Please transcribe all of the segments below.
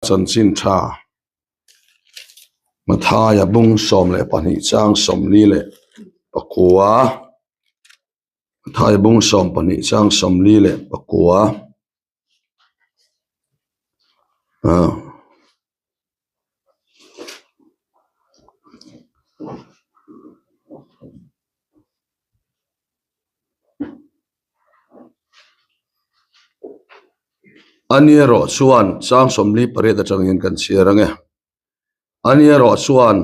Chanchin tha Mathaia bung 12 chang 44 Mathaia bung 12 chang 44 ah Ani erawh chuan chang 48 atangin kan chhiar ang e. Ani erawh chuan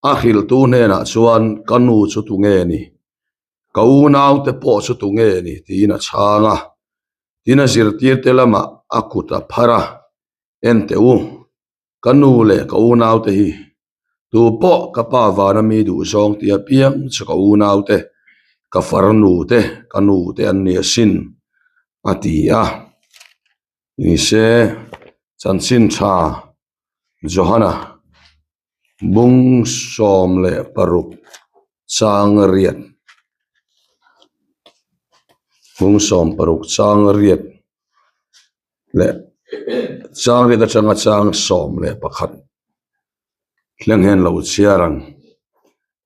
a hrilhtu hnenah chuan ka nu chu tunge ni? Ka unaute pawh chu tunge ni? tiin a chhang a. Tin a zirtirte lamah a kut a phar a, En teh u, ka nu leh ka unaute hi tu pawh ka pa vana mi duh zawng tih apiang chu ka unaute, ka farnu te, ka nu te an ni asin, a ti a. Nise chanchin tha Johana bung 16 chang riat bung 16 chang riat leh chang riat atanga chang 11 thleng hian lo chhiar ang.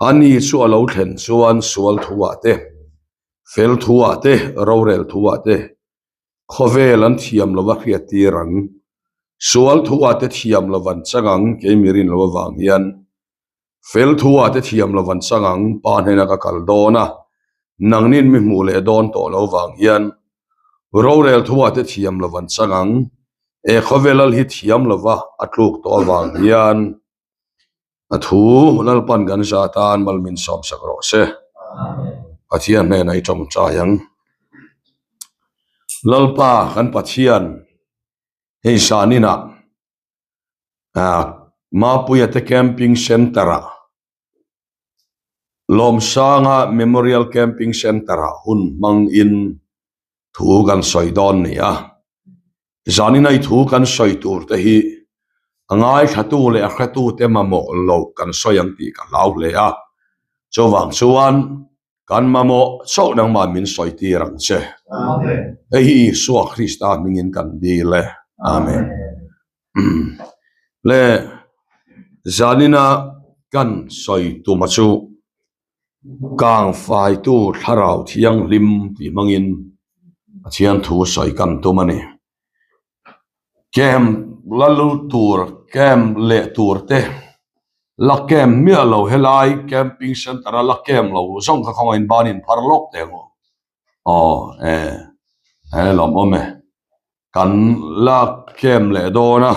Ani chu a lo thlen chuan sual thuah te, fel thuah te, rorel thuah te Khawvel an thiam lova hriat tir ang. Sual thu ah te thiam lo van chang ang, kei mi rin lo avang hian. Fel thu ah te thiam lo van chang ang, pa hnena ka kal dawn a, nangnin mi hmuh leh dawn tawh lo vang hian. Rorel thu ah te thiam lo van chang ang, e khawvel lal hi thiam lova a tluk tawh avang hian. A thu Lalpan kan za tan mal min sawm sak rawh se. Pathian hnenah i tawngtai ang. Lalpa kan Pathian hei zaninah ah Mapuia te camping center ah Lawmsanga Memorial Camping Center ah hun hmang in thu kan sawi dawn ni a. Zanin ai thu kan sawi tur te hi a ngaithlatu leh a hretu te mamawh loh kan sawi ang tih ka hlau hle a, chuvang chuan kan mamawh chauh nangmah min sawi tir ang che. Hei hi Isua Krista hmingin kan dil e. Amen. Le zanina kan sawi tuma chu Kang faitu thlarau thianghlim tih hmangin Pathian thu sawi kan tum a ni. Camp la lut tur, camp leh tur te la camp miah lo helai camping centre a la camp lo zawng kha khawngaih in ban in phar lawk teh ang u. Aw e he lawmawm e. Kan la camp leh dawn a,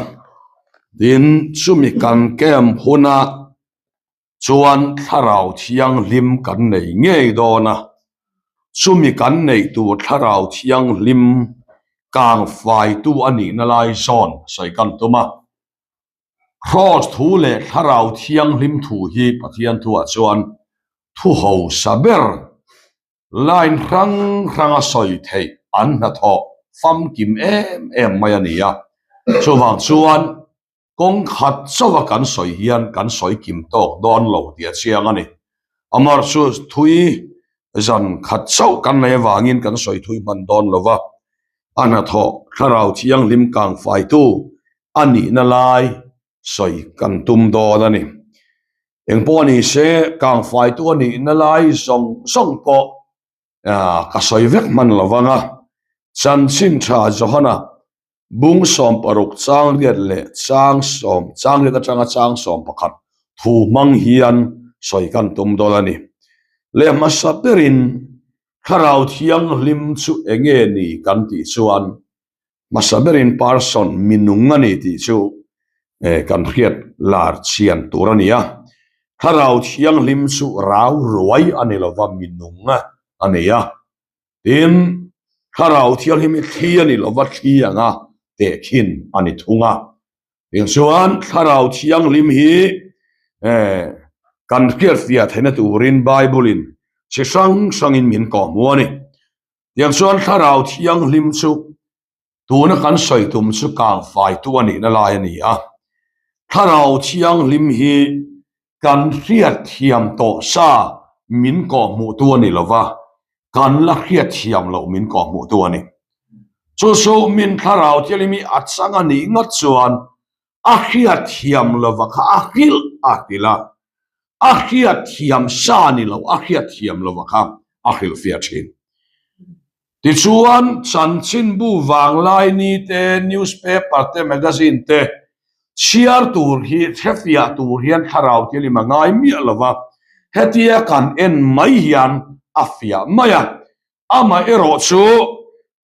tin chumi kan camp huna chuan thlarau thianghlim kan nei ngei dawn a, chumi kan neih tur thlarau thianghlim kang faitu a nihna lai zawn sawi kan tum a. Kraws thu leh thlarau thianghlim thu hi Pathian thuah chuan thu hausa ber line hrang hranga sawi theih an hnathawh famkim em em mai a ni a, chuvang chuan Kawng khat chauha kan sawi hian kan sawi kim tawk dawn lo tih a chiang a ni. Amar chu thui zan khat chauh kan nei avangin kan sawi thui hman dawn lo va, a hnathawh thlarau thianghlim kang faitu a nihna lai sawi kan tum dawn a ni. Engpawh a ni se, kang faitu a nihna lai zawng zawng pawh ka sawi vek hman lo vang a, chanchin tha Johana Bung 60 chang riat leh chang sawm chang riat atanga chang 11 thu hmang hian sawi kan tum dawn a ni. Leh hmasa berin Thlarau Thianghlim chu enge ni kan tih chuan hmasa berin person minung a ni tih chu kan hriat lar chian tur a ni a. Thlarau Thianghlim chu rau ruai a ni lova minung a ni a. Tin, Thlarau Thianghlim hi thli a ni lova thli anga tehkhin a ni thung a. Tin chuan Thlarau Thianghlim hi kan hriatfiah theihna turin Bible-in chi hrang hrangin min kawhhmu a ni. Tiang chuan Thlarau Thianghlim chu Tuna kan sawi tum chu kang faitu a nihna lai a ni a. Thlarau Thianghlim hi kan hriatthiam tawh sa min kawhhmuhtu a ni lo va, kan la hriatthiam loh min kawhhmuhtu a ni. Chu chu min Thlarau Thianghlim hi a chang a nih ngawt chuan. A hriatthiam lova kha a hrilh a hrilh a, a hriatthiam sa ni lo a hriatthiam lova kha a hrilhfiah thin. Tichuan, chanchinbu vanglai ni te, newspaper te, magazine te chhiar tur hi hrefiah tur hian thlarau thianghlim a ngai miah lova, hetia kan en mai hian a fiah mai a. Amaherawh chu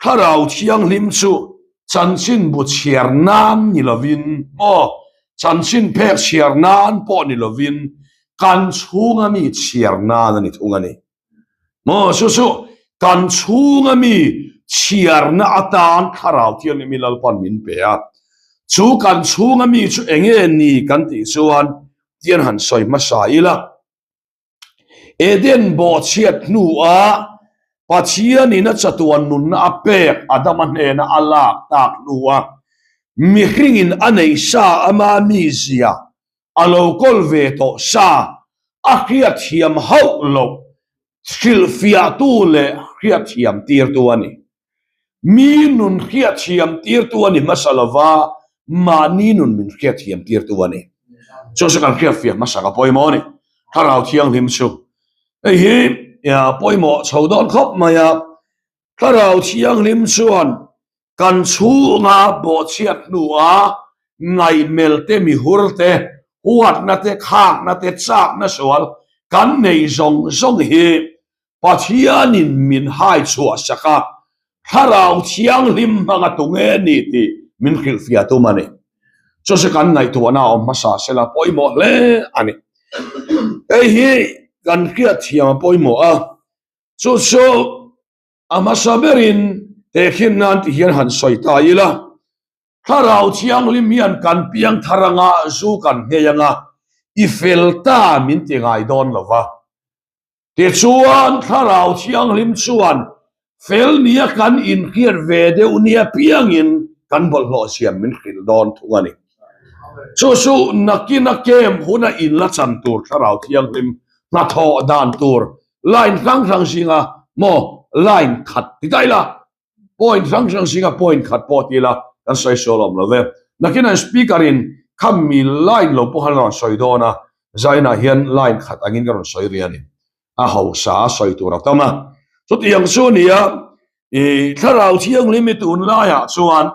Thlarau Thianghlim chu chanchinbu chhiar nan ni lovin maw, chanchin phek chhiar nan pawh ni lovin kan chhunga mi chhiar nan a ni thung a ni. Maw chu chu kan chhunga mi chhiarna atan Thlarau Thianghlim hi Lalpan min pe a. Chu kan chhunga mi chu enge ni kan tih chuan tian han sawi hmasa ila. Eden bawhchhiat hnua Pathianin a chatuan nunna a pek Adama hnena a lak tak hnua mihringin a neih sa ama mizia a lo kawl ve tawh sa a hriatthiam hauh loh hrilhfiahtu leh hriatthiam tirtu a ni. Mi nun hriatthiam tirtu a ni hmasa lova, mahni nun min hriatthiam tirtu a ni. Chu chu kan hriatfiah hmasa ka pawimawh a ni. Thlarau Thianghlim chu hei hi pawimawh chho dawn khawp mai a. Thlarau Thianghlim chuan kan chhunga bawhchhiat hnua ngaihmel te, mihur te, huatna te, khakna te, chakna sual kan nei zawng zawng hi Pathianin min hai chhuah sak a, Thlarau Thianghlim hmanga tunge ni tih min hrilhfiah tum a ni. Chu chu kan ngaihtuahna a awm hmasa sela pawimawh hle a ni. Hei hi kan hriatthiam a pawimawh a, chu chu a hmasa berin tehkhin nan ti hian han sawi ta ila, Thlarau Thianghlim hian kan piang thar anga zu kan nghei anga i fel ta min ti ngai dawn lo va. Tichuan, Thlarau Thianghlim chuan fel nia kan inhriat ve deuh nia piangin kan bawlhhlawh siam min hrilh dawn thung a ni. Chu chu nakina kem huna inla chan tur Thlarau Thianghlim hnathawh dan tur line hrang hrang zinga maw line khat ti daih la. Point hrang hrang zinga point khat pawh ti ila kan sawi sual awm lo ve. Nakinah speaker in kham mi line lo pawh khan a rawn sawi dawn a, zainah hian line khat angin ka rawn sawi rih a ni. A hausa a sawi tur a tam a. Chutiang chu a ni a, i Thlarau Thianghlim i tunlaiah chuan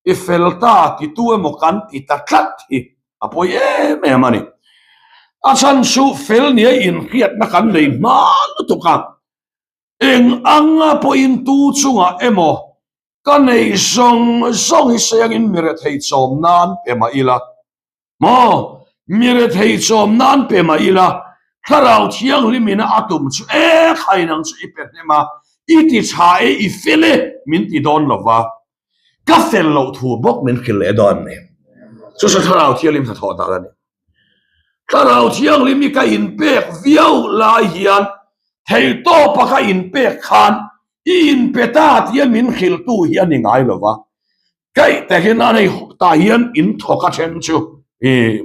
i fel ta titu emaw kan ti ta tlat hi a pawi em em a ni. A chhan chu fel nia inhriatna kan nei hma lutuk a. Eng anga pawhin tu chungah emaw ka neih zawng zawng hi sengin mi rethei chawm nan pe mah ila, maw mi rethei chawm nan pe mah ila, Thlarau Thianghlimina a tum chu e khai nang chu i pe hnem a, i ti tha e, i fel e min ti dawn lo va, ka fel loh thu bawk min hrilh leh dawn a ni. Chu chu Thlarau Thianghlim hnathawh dan a ni. Thlarau Thianghlim hi ka inpek viau lai hian theihtawpa ka inpek khan i inpe ta tia min hrilhtu hi a ni ngai lo va. Kaih takin a nei tah hian in thawk a then chu i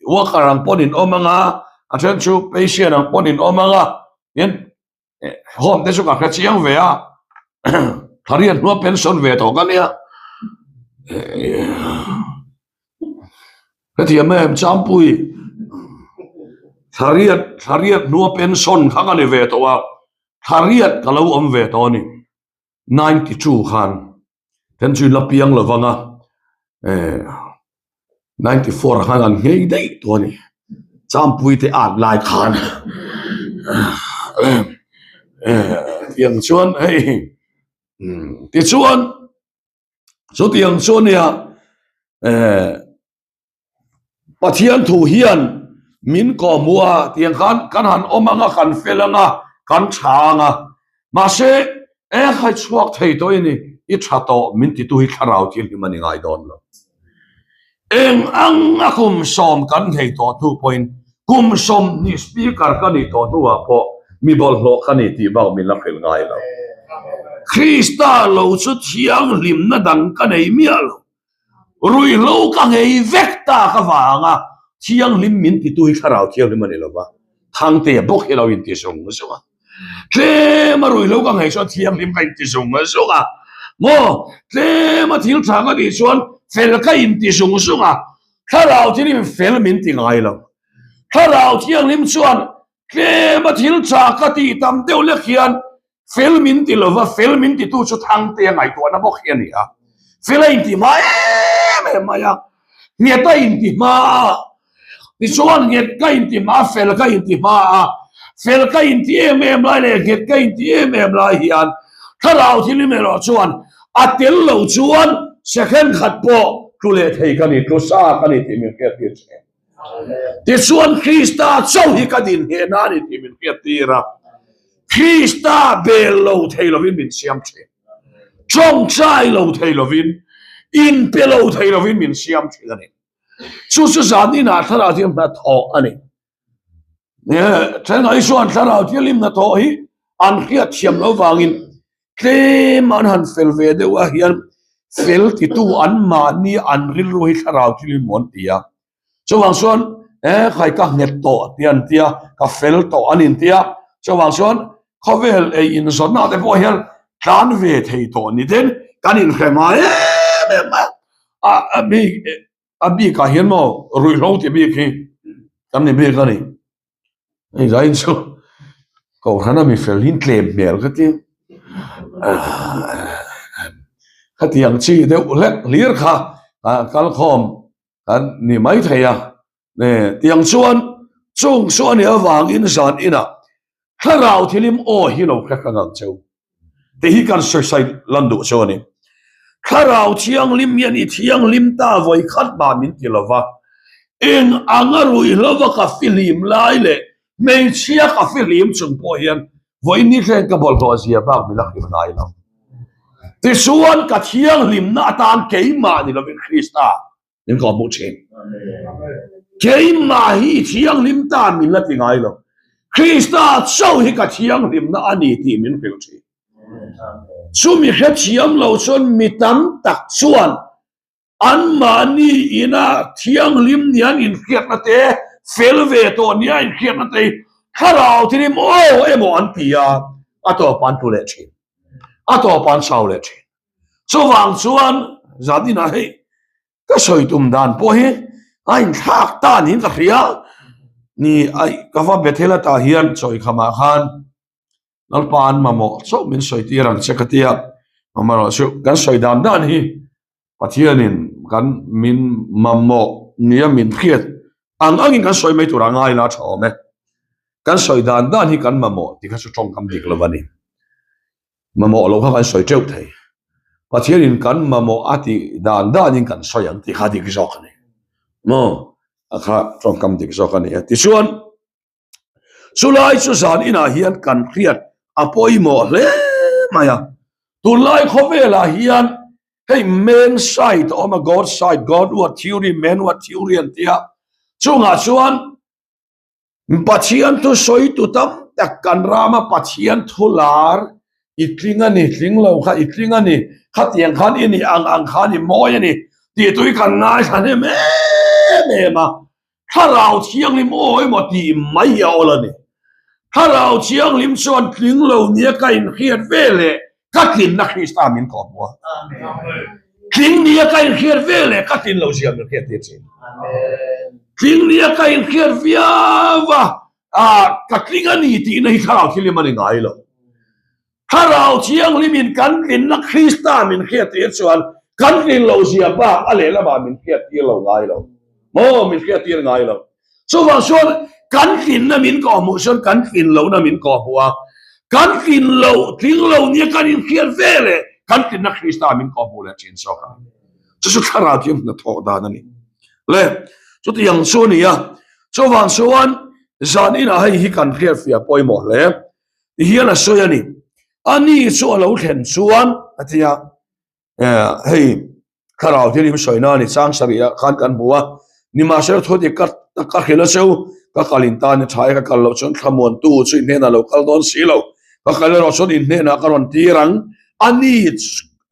worker ang pawn in awm ang a, a then chu patient ang pawn in awm ang a, tin Home te chu ka hre chiang ve a, thariat hnua pension ve tawh ka nia. Hetiang em Champui thariat thariat hnua pension kha ka ni ve tawh a, thariat ka lo awm ve tawh a ni. 92 khan then chu la piang lo vang a 94 khan an nghei daih tawh a ni champui te at lai khan tiang chuan hei tichuan chutiang chu ania Pathian thu hian min kawhhmuh a, tiang khan kan han awm ang a, kan fel ang a, kan tha ang a. Mahse, e khai chhuak thei tawh i ni, i tha tawh min titu hi thlarau thilhlim a ni ngai dawn lo. Eng ang a kum sawm kan nghei tawh hnu pawhin kum 20 speaker ka nih tawh hnuah pawh mi bawlhhlawh ka ni tih bak min la hrilh ngai lo. Krista lo chu thianghlimna dang ka nei miah lo. Ruihhlo ka ngei vek tak avanga thianghlim min titu hi thlarau thianghlim a ni lo va, Thangtea bawk hi lo inti zung zung a. Tlema ruihhlo ka ngei chuan thianghlim ka inti zung zung a, maw tlema thil tha ka tih chuan fel ka inti zung zung a. Thlarau Thianghlim fel min ti ngai lo. Thlarau Thianghlim chuan tlema thil tha ka tih tam deuh lek hian fel min ti lova, fel min titu chu Thangtea ngaihtuahna bawk hi a ni a. Fel a inti hma em em mai a, nghet a inti hma a, tichuan nghet ka inti hma a, fel ka inti hma a, fel ka inti em em lai leh nghet ka inti em em lai hian Thlarau Thianghlim erawh chuan a tel lo chuan second khat pawh tlu leh thei ka ni, tlu sa ka ni tih min hriattir thin. Tichuan Krista chauh hi ka din hnehna a ni tih min hriattir a, Krista bel lo thei lovin min siam thin. Tawngtai lo thei lovin, inpe lo thei lovin min siam thin a ni. Chu chu zan inah Thlarau Thianghlim hnathawh a ni. Thenah hi chuan Thlarau Thianghlim hnathawh hi an hriat thiam loh vangin tlem an han fel ve deuh a hian fel titu an mahni an rilru hi Thlarau Thianghlim maw an ti a. Chuvang chuan eh khai ka nghet tawh tih an ti a, ka fel tawh an inti a. Chuvang chuan khawvel ei inzawnna te pawh hian tlan ve thei tawh ni ten kan inhre ngai em em a. A bik a bikah hian maw ruihhlo ti bik hi kan ni bik a ni. Hei zai chu Kohhran a mi fel hi tlem hmel ka ti. Khatiang chi deuh hlek hlir kha kalkhawm kan ni mai thei a. Tiang chuan chung chu a nih avangin zan inah thlarau thilim aw hi lo hre hrang ang cheu. Tih hi kan sawisai lan duh chu a ni. Thlarau thianghlim hian i thianghlim ta vawi khat mah min ti lo va, eng anga ruihhlova ka fihlim lai leh hmeichhia ka fihlim chung pawh hian vawi ni thleng ka bawlhhlawh zia bak min la hrilh ngai lo. Tichuan ka thianghlimna atan keimah ni lovin Krista Min kawh hmuh thin. Keimah hi i thianghlim ta min la ti ngai lo. Krista chauh hi ka thianghlimna a ni tih min hrilh thin. Chumi hrethiam lo chuan mi tam tak chuan anmahni ina thianghlim nia an inhriatna te, fel ve tawh nia an inhriatna te hi thlarau thilim aw emaw an ti a, a tawpah an tlu leh thin. A tawpah an chau leh thin. Chuvang chuan zaninah hei ka sawi tum dan pawh hi a inthlak ta niin ka hria. Ni ai ka va Bethel atah hian chawikhamah khan Lalpa an mamawh chauh min sawi tir ang che ka ti a, amaherawhchu kan sawi dan dan hi Pathianin kan min mamawh nia min hriat ang angin kan sawi mai turah ngai la tha awm e. Kan sawi dan dan hi kan mamawh tih kha chu tawngkam dik lo a ni. Mamawh lo kha kan sawi teuh thei. Pathianin kan mamawh a tih dan danin kan sawi ang tih kha dik zawk a ni. Maw? A kha tawngkam dik zawk a ni a. Tichuan, chulai chu zan inah hian kan hriat a pawimawh hle mai a. Tunlai khawvelah hian hei man side a awm a, God side, God word theory, man word theory an ti a. Chungah chuan Pathian thu sawi tu tam tak kan rama Pathian thu lar i tling a ni, tling lo kha i tling a ni, khatiang khan i nih ang ang khan i mawi a ni tih tui kan ngaithla hnem em em a, Thlarau Thianghlim aw emaw tih mai hi a awl a ni. Thlarau Thianghlim chuan tling lo nia ka inhriat ve leh ka tlinna Krista min kawh hmu a. Tling nia ka inhriat ve leh ka tlin lo zia min hriat tir thin. Tling nia ka inhriat viau a, ka tling a ni tihna hi Thlarau Thianghlim a ni ngai lo. Thlarau Thianghlimin kan tlinna Krista min hriat tir chuan kan tlin lo zia bak a lehlamah min hriat tir lo ngai lo. Maw min hriat tir ngai lo. Chuvang chuan kan tlinna min kawhhmuh chuan kan tlin lohna min kawhhmuh a, kan tlin loh, tling lo nia kan inhriat ve leh kan tlinna Krista min kawhhmuh leh thin zawk a ni. Chu chu Thlarau Thianghlim hnathawh dan a ni. Le, chutiang chu a ni a. Chuvang chuan zan inah hei hi kan hriatfiah pawimawh hle. Ti hian a sawi a ni. Ani chu a lo thlen chuan a ti a, hei Thlarau Thianghlim sawina a ni, chang sarih ah khan kan hmu a, nimahsela thu dik ka ka hrilh a cheu, ka kal in tan i tha e, ka kal loh chuan thlamuantu chu in hnenah lo kal dawn si lo, ka kal erawh chuan in hnenah ka rawn tir ang, ani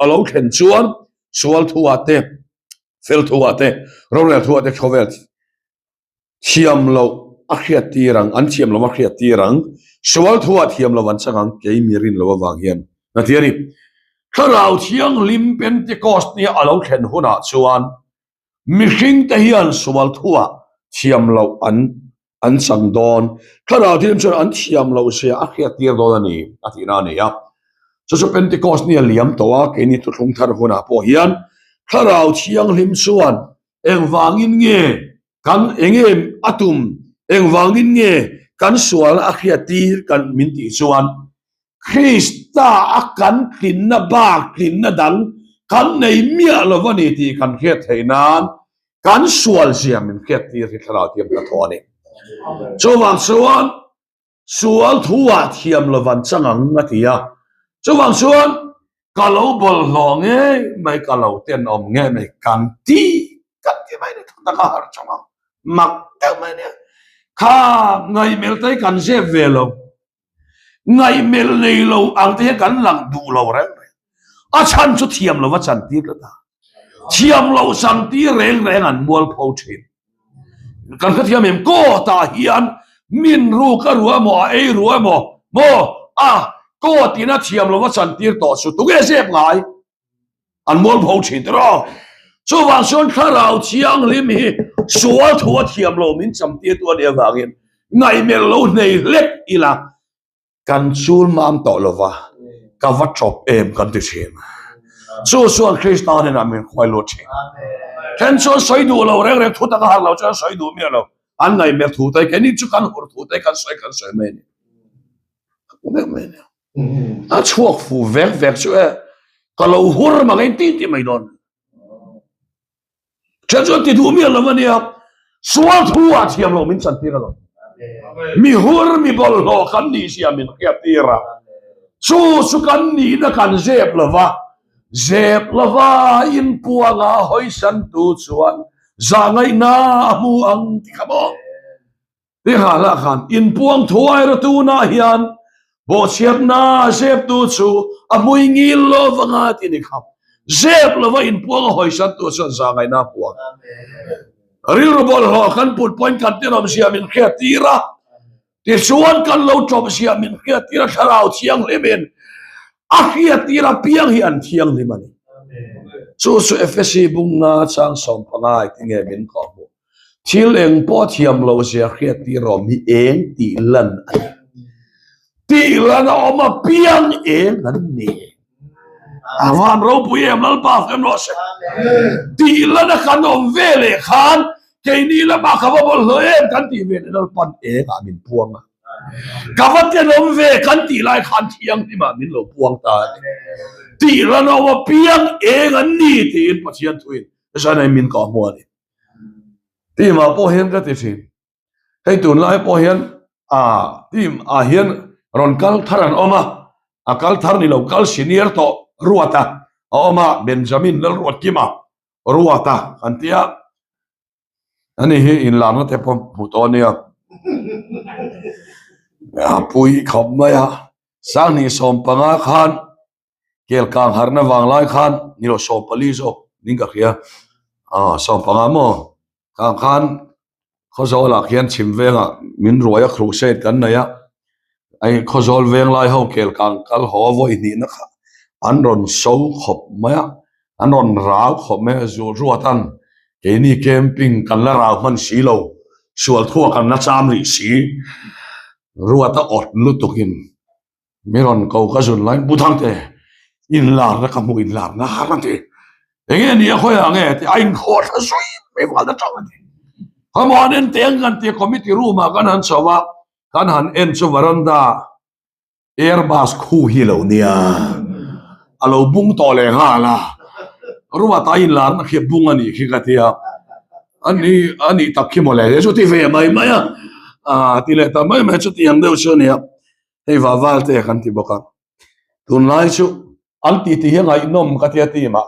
a lo thlen chuan sual thu ah te, fel thu ah te, rorel thu ah te khawvel Thiam loh a hriat tir ang, an thiam loh a hriat tir ang, sual thu ah thiam loh an chang ang, kei mi rin loh avang hian na ti a ni. Thlarau Thianghlim Pentecost nia a lo thlen hunah chuan. Mihringte hian sual thuah thiam loh an an chang dawn. Thlarau Thianghlim chuan an thiam loh zia a hriattir dawn a ni a tihna a ni a. Chu chu Pentecost ni a liam tawh a, keini thuthlung thar hunah pawh hian Thlarau Thianghlim chuan engvangin nge kan enge a tum, engvangin nge kan sualna a hriattir kan min tih chuan Krista a kan tlinna bak tlinna dang kan nei miah lo a ni tih kan hriat theih nan kan sual zia min hriat tir hi Thlarau Thianghlim hnathawh a ni. Chuvang chuan sual thu ah thiam lo van chang ang a ti a. Chuvang chuan ka lo bawlhhlawh ngei mai, ka lo tenawm ngei mai kan ti kan ti mai ni thu tak a harh chang ang. Mak deuh mai nia. Kha ngaihmelh te hi kan zep ve lo. Ngaihmelh nei lo ang te hian kan lang duh lo reng reng. A chhan chu thiam lova chantir tlat a. Thiam loh chantir reng reng an mual pho thin. Kan hrethiam em court ah hian min ruk a ruah emaw a ei ruah emaw maw a court in a thiam lova chantir tawh chu tunge zep ngai? An mual pho thin tawh rawh. Chuvang chuan Thlarau Thianghlim hi sual thu a thiam lo min chamtir tu a nih avangin ngaihmelh lo hnei hlek ila kan chul mam tawh lova ka va tawp em kan ti thin. Chu chuan Krista hnenah min khuai lut thin. Then chuan sawi duh lo reng reng thu taka harh lo chuan sawi duh miah lo. An ngaihmelh thu te keini chu kan hur thu te kan sawi kan sawi mai a ni. A chhuak fu vek vek chu e ka lo hur mang in ti ti mai dawn. Then chuan ti duh miah lo a nia sual thu ah thiam lo min chan tir a lo. Mi hur mi bawlhhlawh kan nih zia min hriat tir a. Chu chu kan nihna kan zep lo va, zep lo va inpuanga hawisan tu chuan zahngaihna a hmu ang ti kha maw. Tihahlah khan inpuang thuai ra tunah hian bawhchhiatna zeptu chu a hmui ngil lo vanga ti ni khap. Zep lova inpuang a hawisantu chuan zahngaihna a puang. Rilru bawlhhlawh kan put pawhin kan tenawm zia min hriat tir a, tichuan kan lo tawp zia min hriat tir a, Thlarau Thianghlimin a hriat tir apiang hi an thianghlim a ni. Chu chu Efesi bunga chang 15 tinge min kawhhmuh. Thil eng pawh thiam lo zia hriat tir awm hi eng tih lan a ni. Tih lan a awm apiang eng an ni. A van ropui em Lalpa fem rawh se. Tih lan a kan awm ve leh khan keini lamah ka va bawlhhlawh em kan tih ve leh Lalpan eng ah min puang a. Ka va tenawm ve kan tih lai khan thianghlim ah min lo puang ta a ni. Tih lan a awm apiang eng an ni tiin Pathian thuin Zanai min kah hmu a ni. Team ah pawh hian ka ti thin. Hei tunlai pawh hian ah team ah hian rawn kal thar an awm a, a kal thar ni lo kal senior tawh Ruata a awm a, Benjamin Lalruatkima Ruata kan ti a, ani hi inlarna te pawh hmu tawh a nia. A pui khawp mai a, Sanghnih 15 khan Kel kang harna vang lai khan ni lo 14 zawk ning ka hria ah 15 maw kang khan Khawzawl ah khian chhim vengah min ruai a crusade kan nei a hei Khawzawl veng lai ho kel kang kal haw vawi hnihna kha an rawn so khawp mai a an rawn rau khawp mai a zu ruat an keini camping kan la rau hman si lo sual thua kan la cham rih si ruat a awt lutukin. Mi rawn ko ka zun lai Pu Thangte inlarna ka hmu inlarna har a ti. Enge ni a khawiah nge ti a inkhawh thla zui mai val ta tang a ti. Khawmaw an en teng kan ti committee room ah kan han chho a, kan han en chu veranda airbus khu hi lo nia a lo bung tawh leh nghal a. Ruata inlarna khi bung a nih khi ka ti a. Ani a nih tak khi mawle chu ti ve mai mai a, a ti leh ta mai mai chu ti ang deuh chu a nia. Hei vah val te kan ti bawk a, tunlai chu an titi hi ngaihnawm ka tia team ah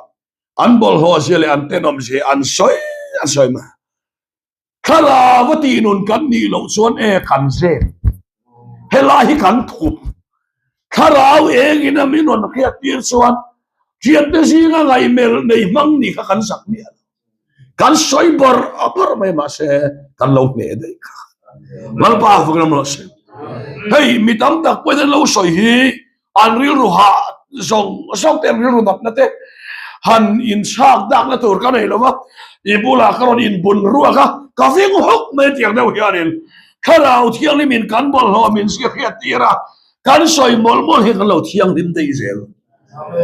an bawlhhlawh zia leh an tenawm zia an sawi an sawi mai. Thlarau a tih nun kan nih loh chuan e kan zep, helai hi kan thup. Thlarau engin a min rawn hriat tir chuan thiante zinga ngaihmelh nei hmang nih kha kan zak miah lo. Kan sawi bar a bar mai mahse kan lo hneh daih kha. Lalpa fak ram rawh se. Hei mi tam tak pawhin an lo sawi hi an rilru hah zawng zawng te an rilru natna te. Han inchhak dakna tur ka nei lo va, i bulah ka rawn inbun ruak a, ka ving hawk mai tiang deuh hianin Thlarau Thianghlimin kan bawlhhlawh min zir hriat tir a, kan sawi mawlh mawlh hi kan lo thianghlim daih zel.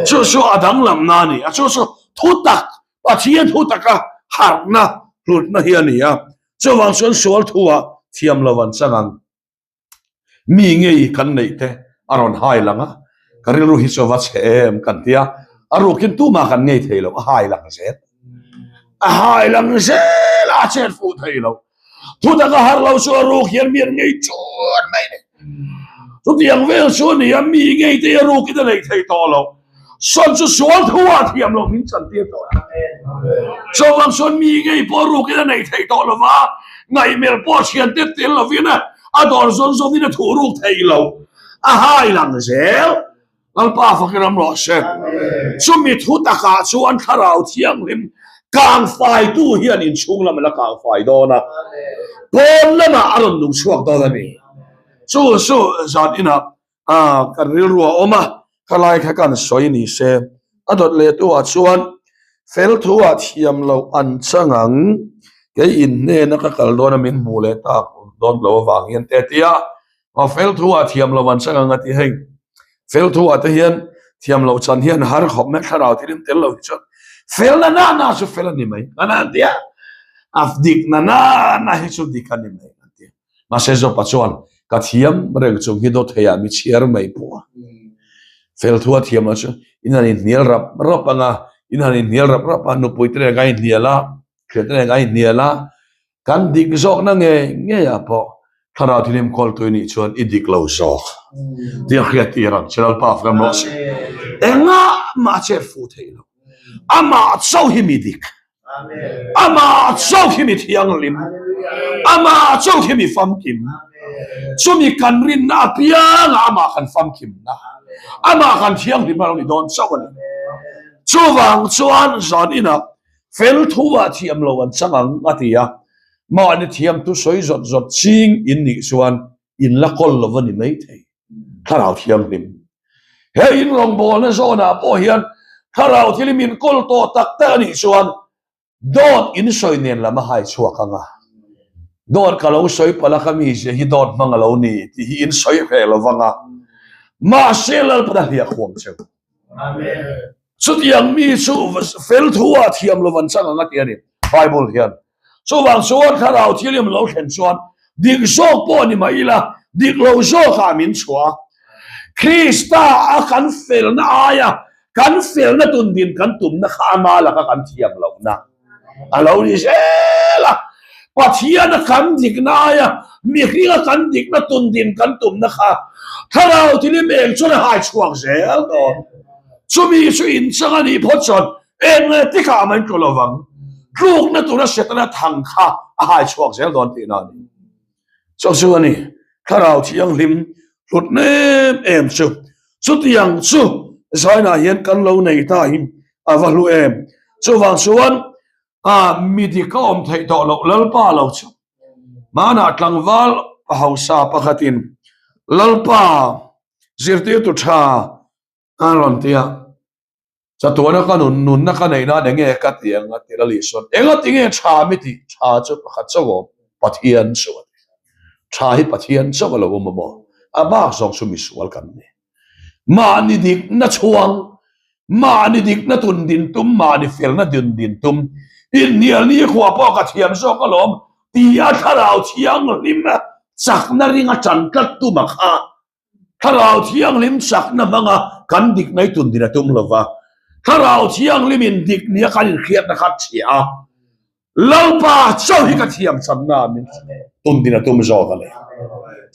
Chu chu a danglamna a ni a, chu chu thutak, Pathian thutaka harhna hlutna hi a ni a, chuvang chuan sual thuah thiam lo an chang ang. Mi ngei kan neih te a rawn hai lang a, ka rilru hi chu a va chhe em kan ti a, a rukin tumah kan ngei thei lo, a hai lang zel. A hai lang zel a, a chet fuh thei lo. Thutak a har lo chu a ruk hian mi an ngei chun mai ni. Chutiang vel chu a ni a, mi ngei te hi a rukin a nei thei tawh lo. Sawn chu sual thu ah thiam lo min chan tir tawh a. Chuvang chuan mi ngei pawh rukin a nei thei tawh lova, ngaihmel pawh thian te tel lovin a dawr zawn zawnin a thuh ruk thei lo. A hai lang zel. Lalpa fakin ram rawh se. Chumi thu takah chuan Thlarau Thianghlim kangfaitu hian inchhung lam a la kangfai dawn a, pawn lamah a rawn nung chhuak dawn a ni. Chu chu zan inah A, kan rilru a awm a, ka lai kha kan sawi ni se. A dawt leh tu ah chuan fel thu ah thiam loh an chang ang, kei in hnena ka kal dawn a min hmuh leh tak dawn lo avang hian te tia a fel thu ah thiam loh an chang ang a ti hei. Fel thu ah te hian thiam loh chan hian har khawp mai thlarau thil in tel lo hi chuan fel na na na chu fel a ni mai an han tia, a dik na na na hi chu dik a ni mai an ti. Mahse Jopa chuan, Ka thiam reng chung hi dawtheiah mi chhiar mai pawh a. Fel thu a thiam lo chu in han inhnial rap rap ang a, in han inhnial rap rap a, nupui te nen kan inhnial a, thian te nen kan inhnial a, kan dik zawkna ngei ngeiah pawh Thlarau Thianghlim kawltu i nih chuan i dik lo zawk tih a hriat tir ang che Lalpa fam rawh se. Engah mah a chet fuh theih lo. Amah chauh hi mi dik. Amah chauh hi mi thianghlim, amah chauh hi mi famkim. Chumi kan rinna apiangah amah kan famkimna, amah kan thianghlim a lo ni dawn chauh a ni. Chuvang chuan zan inah fel thu ah thiam lo an chang ang a ti a, mahni thiam thu sawi zawt zawt ching in nih chuan in la kawl lo a ni maithei. Thlarau Thianghlim. He in rawngbawlna zawnah pawh hian Thlarau Thianghlim in kawl tawh tak tak a nih chuan dawt in sawi nen lam a hai chhuak ang a. Dawt ka lo sawi palh a ka mizia hi dawt hmang a lo ni tih hi in sawi hreh lo vang a. Mahse Lalpan a hliah khuam cheu. Chutiang mi chu fel thu ah thiam lo an chang ang a ti a ni Bible hian. Chuvang chuan Thlarau Thianghlim lo thlen chuan dik zawk pawh ni mah ila dik lo zawkah min chhuah a. Krista a kan felna aia kan felna tundin kan tumna kha ama laka kan thiam lohna a lo ni zel a. Pathiana kan dikna aia mihringa kan dikna tundin kan tumna kha Thlarau Thianghlim eng chuan a hai chhuak zel dawn. Chumi chu inchang a nih phawt chuan Eng nge tikah mai tlu lovang, tlukna tura Setana thang kha a hai chhuak zel dawn tihna a ni. Chu chu a ni, Thlarau Thianghlim hlut nem em chu. Chutiang chu Zainah hian kan lo nei ta hi a va hlu em. Chuvang chuan a mi dik a awm theih tawh loh Lalpa lo chu. Hmanah tlangval hausa pakhatin Lalpa zirtirtu tha a rawn ti a. Chatuana ka nun, nunna ka neih nan enge ka ti ang a ti Lal Isuan. Enga ti nge tha mi tih? Tha chu pakhat chauh a awm, Pathian chu a ti. Tha hi Pathian chauh a lo awm a maw? A bak zawng chu misual kan ni. Mahni dikna chhuang, mahni dikna tun din tum, mahni felna dun din tum, inhnial ni khua pawh ka thiam zawk alawm ti a thlarau thianghlim chakna ringa tan tlat tum a kha. Thlarau Thianghlim chakna hmanga kan dik mai tun din a tum lo va, Thlarau Thianghlimin dik nia kan inhriatna kha chhia a, Lalpa chauh hi ka thiam channa min tun din a tum zawk a ni.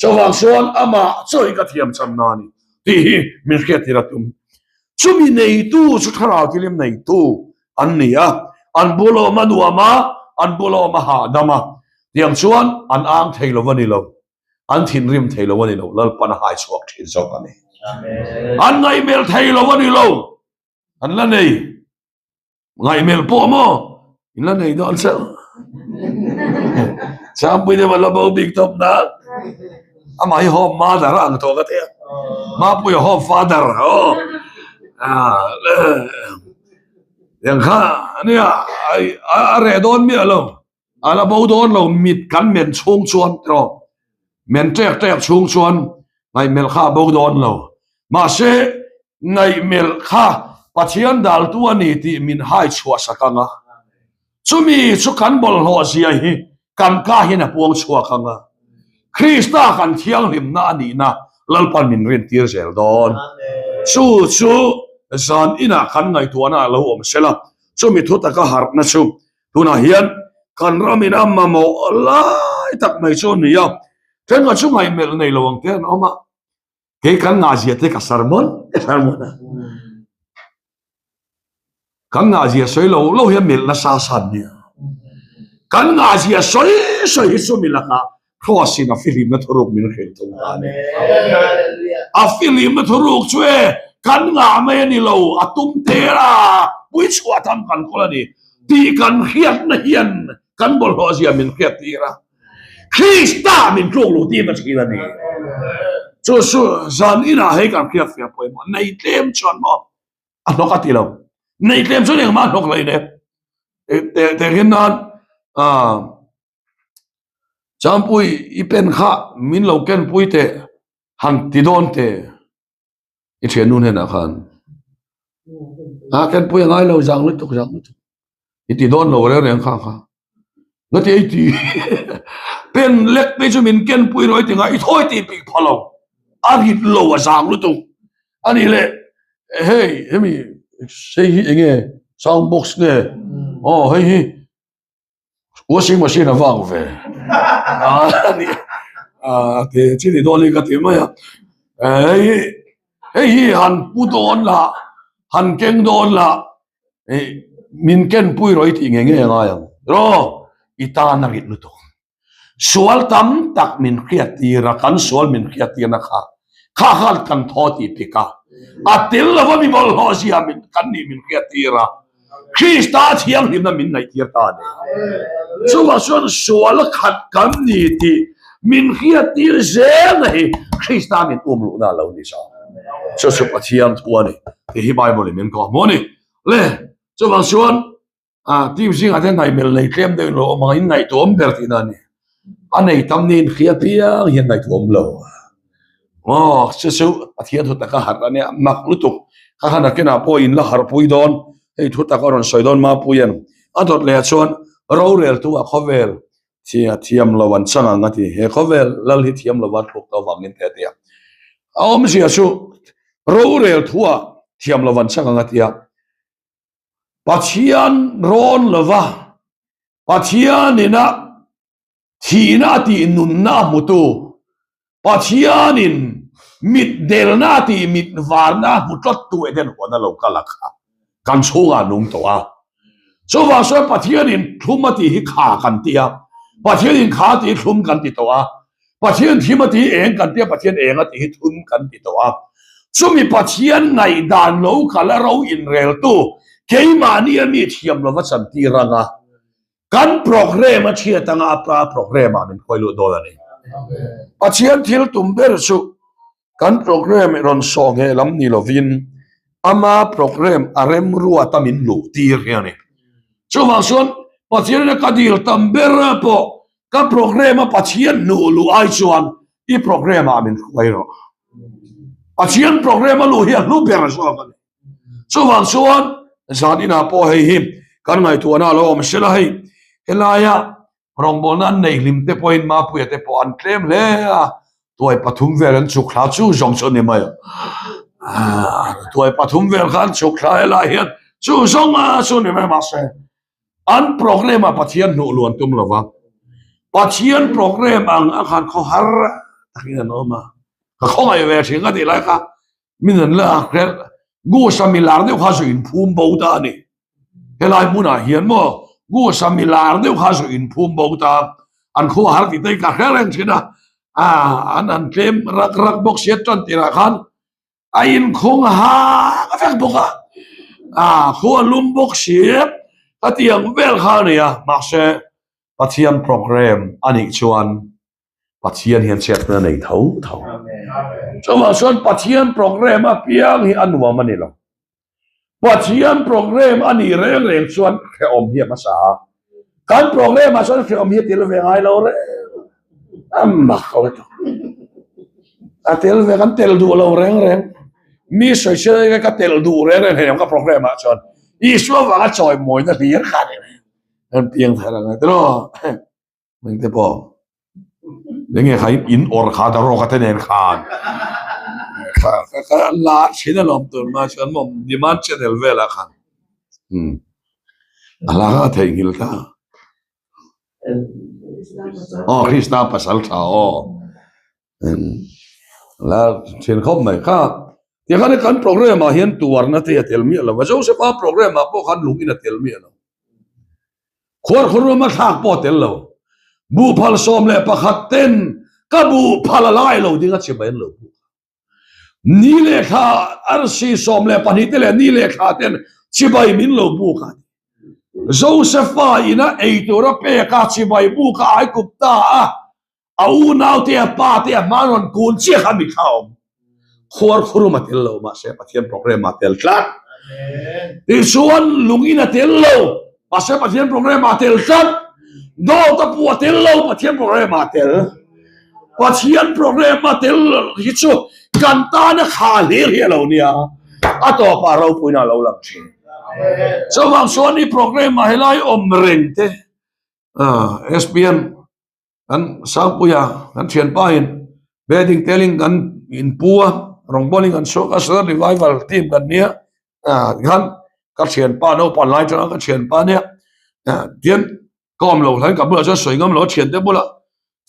Chuvang chuan amah chauh hi ka thiam channa a ni tih hi min hriattir a tum. Chumi neitu chu Thlarau Thianghlim neitu an ni a, an bul awm a nuam a, an bul awm a hahdam a, tiang chuan an ang thei lo a ni lo. An thinrim thei lo a ni lo, Lalpan a hai chhuak thin zawk a ni. An ngaihmel thei lo a ni lo, an la nei. Ngaihmel pawh maw? In la nei dawn chauh. Changpui deuh a la bo bik tawp na. Amah hi home mother a ang tawh ka ti a. Mapuia home father. Oh. Tiang kha ania a reh dawn miah lo, a la bo dawn lo mit kan men chhung chuan tiraw men tek tek chhung chuan ngaihmelh kha a bo dawn lo. Mahse ngaihmelh kha Pathian daltu a ni tih min hai chhuah sak ang a. Chumi chu kan bawlhhlawh zia hi kan ka hian a puang chhuak ang a, Krista kan thianghlimna a nihna Lalpan min rintir zel dawn. Chu chu zan inah kan ngaihtuahna a lo awm sel a, chumi thu taka harhna chu tunah hian kan ramin a mamawh lai tak mai chu a ni a, thenkhat chu ngaihmelh nei lo ang te an awm a, Kei kan ngahzia te ka sermon ka sermon a. Kan ngahzia sawi lo lo hian melh nasa san nia. Kan ngahzia sawi sawi hi chu mi lakah Cross in a fihlimna thuruk min hrilh thung ta a ni. A fihlimna thuruk chu e kan ngah mai a ni lo, a tum ter a, pui chhuah tham kan kawl a ni tih kan hriatna hian kan bawlhhlawh zia min hriat tir a. Krista min tluk luh tir na thin a ni. Chu chu zan inah hei kan hriat fiah pawimawh nei tlem chuan maw a hlawk a ti lo. Nei tlem chuan engmah a hlawk lo in e. Tehkhin nan Champui i pen kha min lo ken pui teh han ti dawn teh. I thiannu hnenah khan a kenpui a ngai lo zang lutuk zang lutuk i ti dawn lo reng reng kha kha nga ti ei ti pen lek te chu min kenpui rawh i ti ngai i thawi tih pih pha lo a rit lo a zang lutuk a nih leh hei hemi hei hi enge sound box nge aw hei hi Washing machine a vang ve a ti chi ni dawn hi ka ti mai a hei hi hei hi han pu dawn la han keng dawn la min ken pui rawh i tih ngei ngei a ngai ang rawh i tan a rit lutuk sual tam tak min hriat tir a kan sual min hriat tir na kha kha khan kan thaw tih pik a a tel lova mi bawlhhlawh zia min kan nih min hriat tir a. Krista thianghlimna min ngaihtir ta a ni. Chuvang chuan sual khat kan ni tih min hriattir zelna hi Krista min um luhna a lo ni zawk. Chu chu Pathian thu a ni tih hi Bible in min kawh hmu a ni. Le, chuvang chuan team zingah te ngaihmelh nei tlem deuh in lo awm ang a, in ngaihtuah awm ber tihna a ni. A nei tam niin hria piang hian ngaihtuah awm lo. Aw, chu chu Pathian thu taka harh a nia, mak lutuk. Kha kha nakinah pawh in la harhpui dawn, hei thu taka rawn sawi dawn Mapuia'n a dawt leh ah chuan roreltu ah khawvel thiam lo an chang ang a ti. He khawvel lal hi thiam lova thluk ta avangin te a ti a. A awmzia chu roreltu ah thiam lo an chang ang a ti a. Pathian rawn lova Pathianin a thihna a tih nunna a hmutu, Pathianin mit delna a tih mit varna a hmu tlattu Eden huan a lo kal a kha kan chhungah a nung tawh a. Chuvang chuan Pathianin thlum a tih hi kha kan ti a, Pathianin kha a tih hi thlum kan ti tawh a, Pathian thim a tih hi eng kan ti a, Pathian eng a tih hi thum kan ti tawh a. Chumi Pathian ngaihdan lo kal a ro inreltu keimahni a mi thiam lova chantir anga kan programme a chhiat anga a pa programme ah min khawi luh dawn a ni. Pathian thil tum ber chu kan programme rawn sawh ngheh lam ni lovin ama programme a remruat a min luh tir hi a ni. Chuvang chuan Pathian in a ka dil tam ber pawh Ka programme a Pathian hnuh luh ai chuan i programme ah min hruai rawh. Pathian programme a luh hi a hlu ber zawk a ni. Chuvang chuan zan inah pawh hei hi kan ngaihtuahna a lo awm sela hei helaia rawngbawlna an nei hlim te pawhin Mapuia te pawh an tlem hle a, tuai pathum vel an chhuk thla chu zawng chu a ni mai a. Tuai pathum vel kha an chhuk thla helai hian chu zawng a chu a ni mai mahse An programme ah Pathian hnuh luan tum lo va, Pathian programme ang a khan khaw har takin an awm a, ka khawngaih ve thin ka tih lai kha min an la hrelh Goose-a milar deuh kha zu inphum bo ta a ni. Helai hmunah hian maw Goose-a milar deuh kha zu inphum bo ta, an khua har tih te hi ka hre reng thin a, an han tlem rak rak bawk sia tan tirah khan A inkhawng hak vek bawk a, a khu a lum bawk si, ka ti ang vel kha a ni a, mahse Pathian programme a nih chuan Pathian hian chhiatna a nei tho tho. Chuvang chuan Pathian programme apiang hi a nuam a ni lo. Pathian program a nih reng reng chuan hrehawm hi a hmasa a. Kan program ah chuan hrehawm hi a tel ve ngai lo reng a mak lutuk. A tel ve kan tel duh lo reng reng. Mi sawisel ka tel duh reng reng hei ka program ah chuan Isua vanga chawimawina hlir kha a ni mai. Kan piang thar ang a tiraw. Mengte pawh enge kha in awr kha ta rawk ate nen khan kha kha la thin alawm tur ma chuan maw demand channel velah khan um a hla kha a theihnghilh ta aw Krista pasal tha aw la thin khawp mai kha tikhan kan program ah hian tuarna te a tel miah lo a Joseph-a program ah pawh khan lungin a tel miah lo. Khuarkhuruama thlak pawh a tel lo. Buhphal 11 ten ka buhphal a lai lo ding a chimai an lo buk a. Ni leh thla arsi 12 te leh ni leh thla ten chibai min lo buk a. Josepha ina eitur a pek a chibai buk a Aigupta a A unaute a pa te a hma rawn kun chiah kha mi kha awm. Khuar khurum a tel lo mahse Pathian program ah tel tlat. Tichuan lungin a tel lo mahse Pathian program ah tel tlat. Dawt a pu a tel lo Pathian program ah tel. Pathian program a tel hi chu kan tana kha hlir hi a lo nia. A tawpah ropuina a lo lang thin. Chuvang chuan i program ah helai awm reng te SPM Kan Sangpuia kan thianpa in wedding telling kan inpu a rawngbawlin kan chhuak a Southern Revival team kan nia ah tikhan ka thianpa naupang lai atanga ka thianpa nia ah tian ka awm loh hlain ka bulah chuan sawi ngam lo a thiante bulah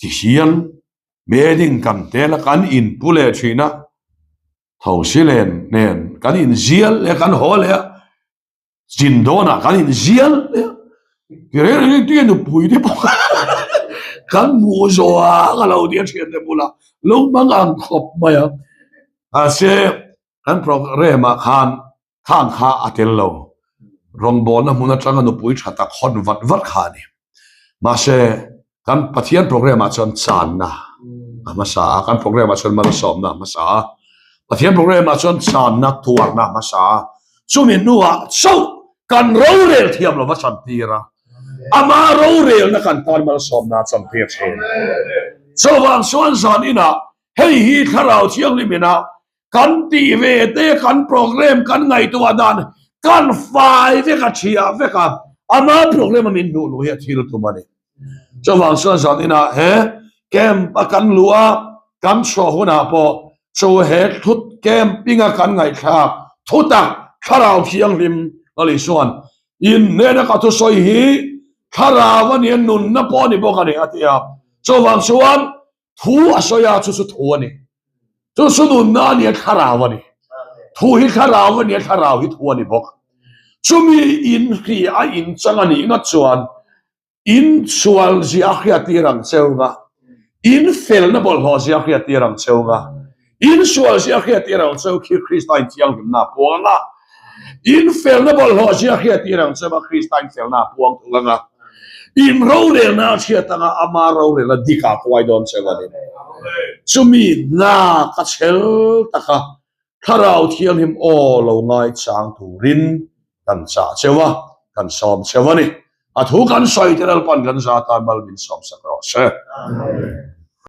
tihian wedding kan tel a kan inpu leh thin a thosi len nen kan inzial leh kan haw leh a. Zin dawnah kan inzial hle a, ti reng reng in tia nupui te pawh kan hmuh zawh a ka lo ti a thiante bulah lo hmang ang khawp mai a. Mahse kan program ah khan khang kha a tel lo, rawngbawlna hmun atanga nupui tha tak hawn vat vat kha a ni. Mahse Kan Pathian program ah chuan channa a hmasa a, kan program ah chuan malsawmna a hmasa a, Pathian program ah chuan channa tuarna a hmasa a, chumi hnuah chauh kan rorel thiam lova chantir a, ama rorelna kan tan malsawmna a chantir thin. Chuvang chuan zan inah hei hi Thlarau Thianghlim inah Kan tih ve te kan program kan ngaihtuah dan kan fai vek a thiah vek a, ama program a min hnuh luh hi a thil tum a ni. Chuvang chuan zan inah he camp a kan luh a, kan chhuah hunah pawh chu he thut camping a kan ngaihthlak thutak thlarau thianghlim ka lih chuan in hnena ka thusawi hi thlarau a nia nunna pawh a ni bawk a ni a ti a. Chuvang chuan Thu a sawi a, chu chu thu a ni. Chu chu nunna a ni a, thlarau a ni. Thu hi thlarau a ni a, thlarau hi thu a ni bawk. Chumi in hri a inchang a nih ngat chuan in sual zia a hriattir ang cheu nga, in felna bawlhhlawh zia a hriattir ang cheu nga, in sual zia a hriattir ang cheu khi Krista in thianghlimna a puang ang a, in felna bawlhhlawh zia a hriattir ang cheu a Krista in felna a puang thung ang a. In rorelna a hriat anga ama rorelna dik ah kuai dawn che a ni. Chumi hna ka chhel taka Thlarau Thianghlim aw lo ngaichang turin kan chah cheu a, kan sawm cheu a ni. A thu kan sawi te Lalpan kan za tan mal min sawm sak rawh se.